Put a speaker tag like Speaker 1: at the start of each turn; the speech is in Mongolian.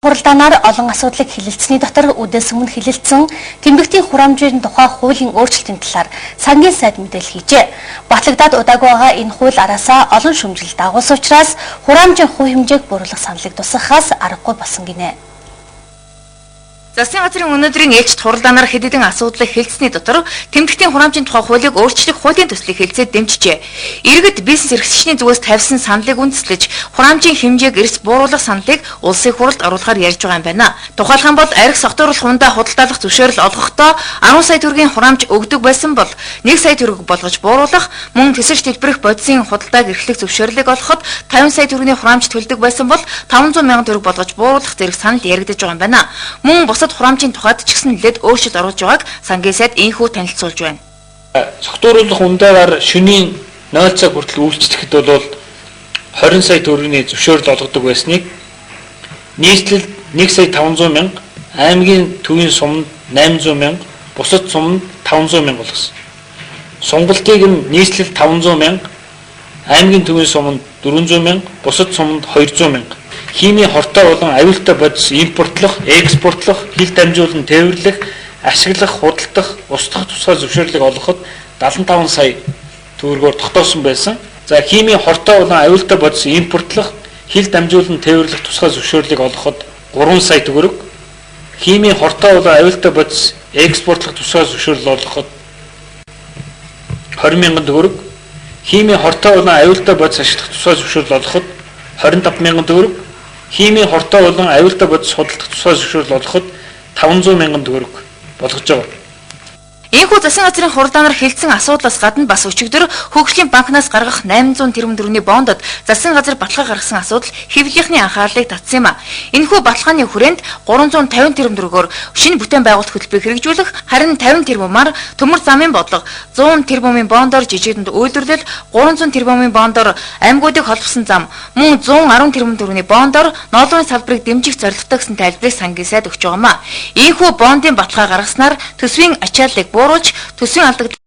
Speaker 1: Хуралдаанаар олон асуудлыг хэлэлцсэний дотор үдээс өмнө хэлэлцсэн тэмдэгтийн хураамжийн тухай хуулийн өөрчлөлтийн талаар сангийн сайд мэдээлэл хийжээ. Батлагдаад удаагүй байгаа энэ хууль араасаа олон шүүмжлэл дагуулсан учраас хураамжийн хувь хэмжээг бууруулах саналыг тусгахаас аргагүй болсон гинэ.
Speaker 2: Засгийн газрын өнөөдрийн ээлжит хуралдаанаар хэд хэдэн асуудлыг хэлцсэний дотор тэмдэгтийн хураамжийн тухай хуулийг өөрчлөх хуулийн төслийг хэлцээд дэмжижээ. Иргэд бизнес эрхлэгчний зүгээс тавьсан саналыг үндэслэж хураамжийн хэмжээг эрс бууруулах саналыг улсын хурлд оруулахар ярьж байгаа юм байна. Тухайлах юм бол арх согтууруулах хундаа худалдаалах зөвшөөрөл олгохдоо 10 сая төгрөгийн хураамж өгдөг байсан бол 1 сая төгрөг болгож бууруулах, мөн тэсэрч дэлбэрэх бодисын худалдааг эрхлэх зөвшөөрлийг олгоход 50 сая төгрөгийн хураамж төлдөг байсан бол 500 мянган төгрөг болгож бууруулах зэрэг санал яригдаж байгаа юм байна. Мөн бусад хураамжийн тухайд ч гэсэн нэлээд өөрчлөлт оруулж байгааг сангийн сайд ийнхүү танилцуулж байна.
Speaker 3: Согтууруулах ундаагаар шөнийн 0 цаг хүртэл үйлчлэхэд бол 20 сая төгрөгийн зөвшөөрөл олгодог байсныг нийслэл 1 сая 500 мянга, аймгийн төвийн суманд 800 мянга, бусад суманд 500 мянга болгосон. Сонголтыг нь нийслэл 500 мянга, аймгийн төвийн суманд 400 мянга, бусад суманд 200 мянга. Химийн хортой болон аюултай бодис импортлох, экспортлох, хил дамжуулан тээвэрлэх, ашиглах, худалдах, устгах тусгай зөвшөөрлийг олгоход 75 сая төгрөгөөр тогтоосон байсан. За химийн хортой болон аюултай бодис импортлох, хил дамжуулан тээвэрлэх тусгай зөвшөөрлийг олгоход 3 сая төгрөг, химийн хортой болон аюултай бодис экспортлох тусгай зөвшөөрөл олгоход 20 мянган төгрөг, химийн хортой болон аюултай бодис ашиглах тусгай зөвшөөрөл олгоход 25 мянган төгрөг, химийн хортой болон аюултай бодис худалдах тусгай зөвшөөрөл олгоход 500 мянган төгрөг болгож байгаа.
Speaker 2: Ийхүү засгийн газрын хуралдаанаар хэлсэн асуудлаас гадна бас өчигдөр хөгжлийн банкнаас гаргах 800 тэрбум төгрөгийн бондод засгийн газар баталгаа гаргасан асуудал хэвлэлийнхний анхаарлыг татсан юм а. Энэхүү баталгааны хүрээнд 350 тэрбум төгрөгөөр шинэ бүтээн байгуулалт хөтөлбөрийг хэрэгжүүлэх, харин 50 тэрбумаар төмөр замын бодлого, 100 тэрбумын бондоор жижиг дунд үйлдвэрлэл, 300 тэрбумын бондоор аймагуудыг холбосон зам, мөн 110 тэрбум төгрөгийн бондоор ноолын салбарыг дэмжих зорилготой гэсэн тайлбарыг сангийн сайд өгч байгаа юм а. Ийхүү бондын баталгаа гаргаснаар төсвийн ачааллыг бууруулж төсвийн алдагдлыг